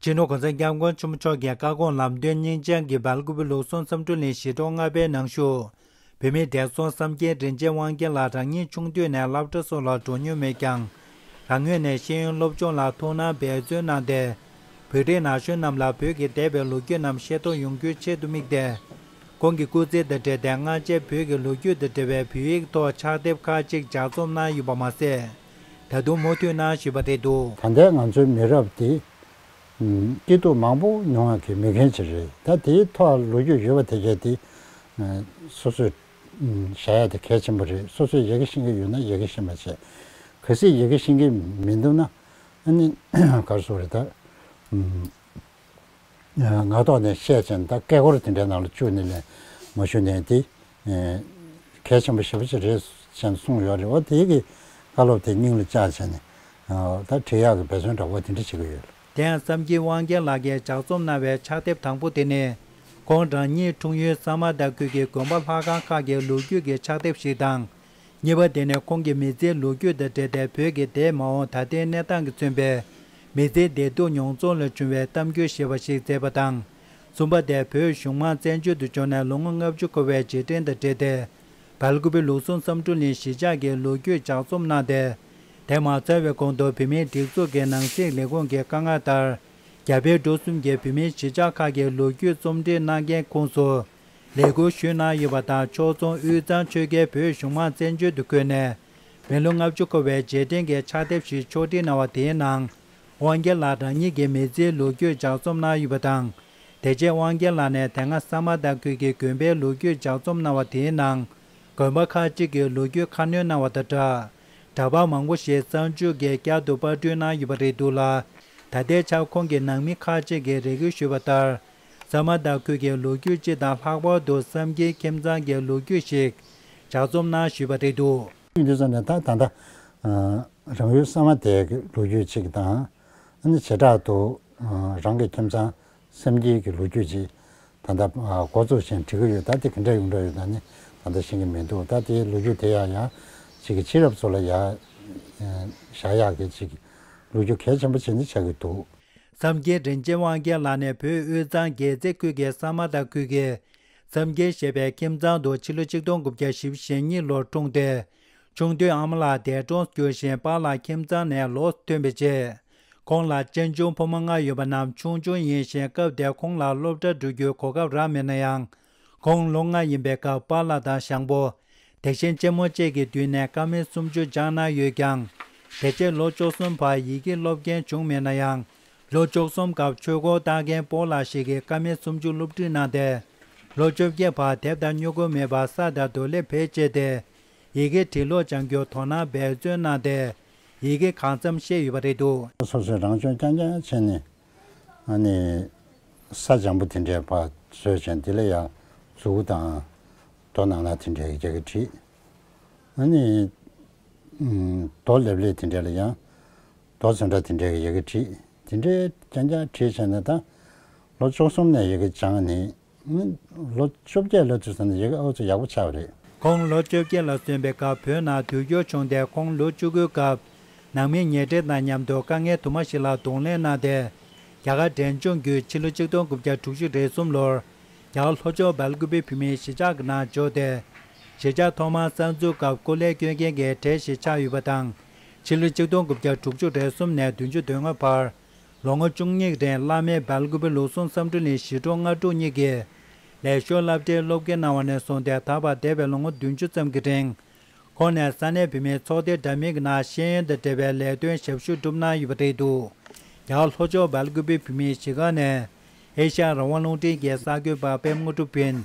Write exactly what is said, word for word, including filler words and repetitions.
སྤྱི་ནོར་གོང་ས་སྐྱབས་མགོན་ཆེན་པོ་མཆོག་གི་བཀའ་དགོངས་ལམ་སྟོན་སྙིང་བཅངས་ཀྱིས་སྦེལ་ཀུ་པེ་ལུགས་ཟུང་བསམ་འགྲུབ་གླིང་ཞི་ཁྲོ་ལྔ་པའི་ནང་བཞུགས། བུད་མེད་བགྲེས་སོང་བསམ་མཁྱེན་རིན་ཆེན་དབང་རྒྱལ་ལགས་རང་ཉིད་ཆུང་དུས་ནས་སློབ་གྲྭ་སོགས་ལ་འགྲོ་མྱོང་མེད་ཀྱང་། རང་ངོས་ནས་ཤེས་ཡོན་སློབ་སྦྱོང་ལ་ཐུགས་སྣང་འབད་བརྩོན་གནང་སྟེ། བོད་རིགས་ན་གཞོན་རྣམས་ལ་བོད་ཀྱི་འདས་པའི་ལོ་རྒྱུས་རྣམས་ཤེས་རྟོགས་ཡོང་རྒྱུའི་ཆེད་དུ་དམིགས་ཏེ། ཁོང་གི་སྐུ་ཚེ་དང་འབྲེལ་ཏེ་སྔ་རྗེས་བོད་ཀྱི་ལོ་རྒྱུས་དང་འབྲེལ་བའི་བོད་ཡིག་ཐོག་ཕྱག་དེབ་ཁག་ཅིག་ལྗགས་རྩོམ་གནང་ཡོད་པ་མ་ཟད། ད་དུང་མུ་མཐུད་གནང་བཞིན་པ་རེད་འདུག། ད་ལྟའི་ང་ཚོའི་མི་རབས་འདི། སྐྱིད་སྡུག་མང་པོ་མྱོང་ཡག་གི་མི་རྒན་ཅིག་རེད། ད་དེའི་ཐོག་ལོ་རྒྱུས་ཡོད་པ་དེ་གས་དེ་སོ་སོས་བཞག་ཡག་དེ་གལ་ཆེན་པོ་རེད། སོ་སོས་ཡི་གེ་ཤེས་ཀྱི་ཡོད་ན་ཡི་གེ་ཤེས་པ་བྱས། གལ་སྲིད་ཡི་གེ་ཤེས་ཀྱི་མི་འདུག་ན། ཨ་ནི་ག་རེ་ཟེར་དགོས་རེད་ད། ངག་ཐོག་ནས་བཤད་བྱས་ད་སྐད་ཀོར་དེ་འདྲའི་ནང་ལ་བཅུག་ནས་ལས་མ་ཞུ་ནས་དེ་གལ་ཆེན་པོ་ཞེ་པོ་ཅིག་རེད་ཅེས་གསུངས་ཡོད་རེད། འོ་དེ་གི་བཀའ་སློབ་དེ་སྙིང་ལ་བཅངས་བྱས་ནས་ད་བྲིས་ཡག་གི་འབད་བརྩོན་འདྲ་བོ་དེ་འདྲ་བྱེད་ཀྱི་ཡོད། དེ་ཡང་བསམ་མཁྱེན་དབང་རྒྱལ་ལགས་ཀྱིས་ལྗགས་རྩོམ་གནང་བའི་ཕྱག་དེབ་དང་པོ་དེ་ནི་ཁོང་རང་ཉིད་འཁྲུངས་ཡུལ་ས་མ་དྷ་ཁུལ་གྱི་དགོན་པ་ལྷ་ཁང་ཁག་གི་ལོ་རྒྱུས་ཀྱི་ཕྱག་དེབ་ཞིག་དང་། གཉིས་པ་དེ་ནི་ཁོང་གི་མི་ཚེའི་ལོ་རྒྱུས་དང་འབྲེལ་ཏེ་བོད་ཀྱི་འདས་མ་འོངས་ད་ལྟའི་གནས་སྟངས་ཀྱིས་མཚོན་པའི་མི་ཚེའི་བདེ་སྡུག་མྱོང་ཚོར་ལ་བྱུང་བའི་གཏམ་རྒྱུད་ཞེས་པ་ཞིག་མཛད་པ་དང་། གསུམ་པ་དེ་བོད་གཞུང་མང་བཙན་བྱོལ་དུ་བྱོན་ནས་ལོ་ངོ་ལྔ་བཅུ་འཁོར་བའི་རྗེས་དྲན་དང་འབྲེལ་ཏེ། སྦེལ་ཀུ་པེ་ལུགས་ཟུང་བསམ་འགྲུབ་གླིང་གཞིས་ཆགས་ཀྱི་ལོ་རྒྱུས་ལྗགས་རྩོམ་གནང་སྟེ། དེ་མ་ཚར་བའི་གོང་དུ་བོད་མིའི་སྒྲིག་འཛུགས་ཀྱི་ནང་སྲིད་ལས་ཁུངས་ཀྱི་དཀའ་ངལ་ལྟར། རྒྱ་བལ་འབྲུག་གསུམ་གྱི་བོད་མིའི་གཞིས་ཆགས་ཁག་གི་ལོ་རྒྱུས་རྩོམ་སྒྲིག་གནང་མཁན་ཁོངས་སུ་ལས་འཁུར་ཞུས་གནང་ཡོད་པ་དང་། ཕྱོགས་མཚུངས་དབུས་གཙང་ཆོལ་ཁའི་བོད་གཞུང་མང་བཙན་བྱོལ་དུ་བསྐོས་ནས་མི་ལོ་ལྔ་བཅུ་འཁོར་བའི་རྗེས་དྲན་གྱི་ཕྱག་དེབ་ཞིག་ཕྱོགས་སྒྲིག་གནང་བ་དེའི་ནང་། དབང་རྒྱལ་ལགས་རང་ཉིད་ཀྱི་མི་ཚེའི་ལོ་རྒྱུས་ལྗགས་རྩོམ་གནང་ཡོད་པ་དང་། དེ་རྗེས་དབང་རྒྱལ་ལགས་ནས་དེ་སྔ་ས་མ་དྷ་ཁུལ་གྱི་དགོན་པའི་ལོ་རྒྱུས་ལྗགས་རྩོམ་གནང་བ་དེའི་ནང་། དགོན་པ་ཁག་ཅིག་གི་ལོ་རྒྱུས་ཁ་སྣོན་གནང་བ་དང་སྦྲགས། འདྲ་པར་མང་པོ་ཞིག་གསར་འཇུག་གིས་བསྐྱར་དུ་པར་སྐྲུན་གནང་ཡོད་པ་རེད་འདུག་ལ། ད་ལྟའི་ཆར་ཁོང་གི་ནང་མི་ཁག་ཅིག་གིས་རེ་སྐུལ་ཞུས་པ་ལྟར། ས་མ་དྷ་ཁུལ་གྱི་ལོ་རྒྱུས་སྤྱི་དང་། ལྷག་པར་དུ་བསམ་མཁྱེན་ཁྱིམ་ཚང་གི་ལོ་རྒྱུས་ཤིག་ལྗགས་རྩོམ་གནང་ཞུས་པ་རེད་འདུག། འདི་ཚོ་ནས་ད་ད་ལྟ་རང་ཡུལ་ས་མ་དྷ་གི་ལོ་རྒྱུས་ཅིག་དང་། ཨ་ནི་བྱེ་བྲག་ཏུ་རང་གི་ཁྱིམ་ཚང་བསམ་མཁྱེན་གྱི་ལོ་རྒྱུས་ཅིག་ད་ལྟ་འགོ་བཙུགས་ཤིང་བྲིས་ཀྱི་ཡོད། ད་དེ་ག་འདྲ་ཡོང་འགྲོ་ཡོད་ད་ནི་ད་ལྟ་ཤེས་ཀྱི་མི་འདུག། ད་དེའི་ལོ་རྒྱུས་དེ་ཡང་ཡང་ཅིག་གི་ཕྱི་རབས་ཚོ་ལ་ཡང་བཞག་ཡག་གི་ཅིག་ལོ་རྒྱུས་གལ་ཆེན་པོ་བྱས་ནས་ཆགས་ཀྱི་འདུག། བསམ་མཁྱེན་རིན་ཆེན་དབང་རྒྱལ་ལགས་ནི་བོད་དབུས་གཙང་སྒེར་རྩེ་ཁུལ་གྱི་ས་མ་དྷ་ཁུལ་གྱི་བསམ་མཁྱེན་ཞེས་པའི་ཁྱིམ་ཚང་དུ་ཕྱི་ལོ་ཆིག་སྟོང་དགུ་བརྒྱ་བཞི་བཅུ་ཞེ་གཉིས་ལོར་འཁྲུངས་ཏེ། ཆུང་དུས་ཨ་མ་ལགས་འདས་གྲོངས་གྱུར་ཞིང་། པཱ་ལགས་ཁྱིམ་ཚང་ནས་ལོག་ཐོན་པའི་རྗེས། ཁོང་ལ་གཅེན་གཅུང་ཕོ་མོ་ལྔ་ཡོད་པ་རྣམས་ཆུང་ཆུང་ཡིན་ཞིང་། སྐབས་དེར་ཁོང་ལ་སློབ་གྲྭར་འགྲོ་རྒྱུའི་གོ་སྐབས་རག་མེད་ན་ཡང་། ཁོང་ལོ་ལྔ་ཡིན་པའི་སྐབས་པཱ་ལགས་དང་ཞང་པོ། དེ་བཞིན་གཅེན་མོ་བཅས་ཀྱི་མདུན་ནས་ཀ་མད་སུམ་ཅུ་སྦྱངས་གནང་ཡོད་ཀྱང་། དེ་རྗེས་ལོ་བཅུ་གསུམ་བར་ཡི་གེ་སློབ་མཁན་བྱུང་མེད་ན་ཡང་། ལོ་བཅུ་གསུམ་སྐབས་ཆོས་སྒོར་བཏགས་མཁན་སྤོ་ལགས་ཤིག་གིས་ཀ་མད་སུམ་ཅུ་སློབ་ཁྲིད་གནང་སྟེ། ལོ་བཅོ་བརྒྱད་བར་དེབ་དང་སྨྱུ་གུ་མེད་པར་ས་དང་རྡོ་ལེབ་བེད་སྤྱད་དེ། ཡི་གེ་འབྲི་ཀློག་སྦྱང་རྒྱུར་དོ་སྣང་འབད་བརྩོན་གནང་སྟེ། ཡི་གེ་གང་འཚམ་ཤེས་ཡོད་པ་རེད་འདུག། སོ་སོས་རང་སྦྱོང་རྐྱང་རྐྱང་བྱས་ནས། ཨ་ནི་ས་འཇམ་པོ་དེ་འདྲའི་བར་བཟོས་བྱས། འདི་ལ་ཡང་མཛུབ་གུ་དང་རྡོ་ནང་ལ་དེ་འདྲའི་ཡི་གེ་བྲིས། ཨ་ནི་ཨུམ། རྡོ་ལེབ་ལེབ་དེ་འདྲ་ལ་ཡང་རྡོ་ཚོན་ཁྲ་དེ་འདྲའི་ཡི་གེ་བྲིས། དེ་འདྲའི་རྐྱང་རྐྱང་བྲིས་བྱས་ནས། ད་ལོ་བཅུ་གསུམ་ནས་ཡི་གེ་སྦྱངས་ནས། ཨ་ནི་ལོ་བཅོ་བརྒྱད་ལ་དུས་ཙམ་ནས་ཡི་གེ་ཨ་ཙི་ཡག་པོ་ཆགས་པ་རེད། ཁོང་ལོ་བཅོ་བརྒྱད་ལ་སོན་པའི་སྐབས་བོད་ནང་དུས་འགྱུར་བྱུང་སྟེ། ཁོང་ལོ་བཅུ་དགུའི་སྐབས་ནང་མིའི་ཉེ་འབྲེལ་དང་མཉམ་དུ་དཀའ་ངལ་དུ་མ་ཞིག་ལ་གདོང་ལེན་གནང་སྟེ། རྒྱ་གར་འབྲས་ལྗོངས་བརྒྱུད་ཕྱི་ལོ་ཆིག་སྟོང་དགུ་བརྒྱ་དྲུག་ཅུ་རེ་གསུམ་ལོར་རྒྱ་གར་ལྷོ་ཕྱོགས་སྦེལ་ཀུ་པེ་བོད་མིའི་གཞིས་ཆགས་ཀྱི་ནང་འབྱོར་ཏེ། གཞིས་ཆགས་ཐོག་མར་གསར་འཛུགས་སྐབས་སྐུ་ལས་སྐྱོན་མཁན་གྱི་གྲས་ཤིག་ཆགས་ཡོད་པ་དང་། ཕྱི་ལོ་ཆིག་སྟོང་དགུ་བརྒྱ་དྲུག་ཅུ་རེ་གསུམ་ནས་བདུན་ཅུ་དོན་ལྔ་བར་ལོ་ངོ་བཅུ་གཉིས་རིང་བླ་མས་སྦེལ་ཀུ་པེ་ལུགས་ཟུང་བསམ་གྲུབ་གླིང་ཞི་ཁྲོ་སྔ་དྲོ་གཉིས་ཀྱི་ལེགས་ཤོམ་བསླབ་གྲྭའི་སློབ་དགེ་གནང་བ་ནས་བཟུང་སྟེ། ད་བར་འདས་པའི་ལོ་ངོ་བདུན་ཅུ་ཙམ་གྱི་རིང་། ཁོང་ནས་ས་གནས་བོད་མིའི་ཚོགས་སྡེ་འདྲ་མིན་གྱི་ནང་ཤེས་ཡོན་དང་འབྲེལ་བའི་ལས་དོན་ཞབས་ཞུ་བསྒྲུབས་གནང་ཡོད་པ་རེད་འདུག། རྒྱ་གར་ལྷོ་ཕྱོགས་སྦེལ་ཀུ་པེ་བོད་མིའི་གཞིས་ཁང་ནས་ཨེ་ཤ་ཡ་རང་དབང་རླུང་འཕྲིན་གྱི་གསར་འགོད་པ་པད་མ་དངོས་གྲུབ་ཀུན།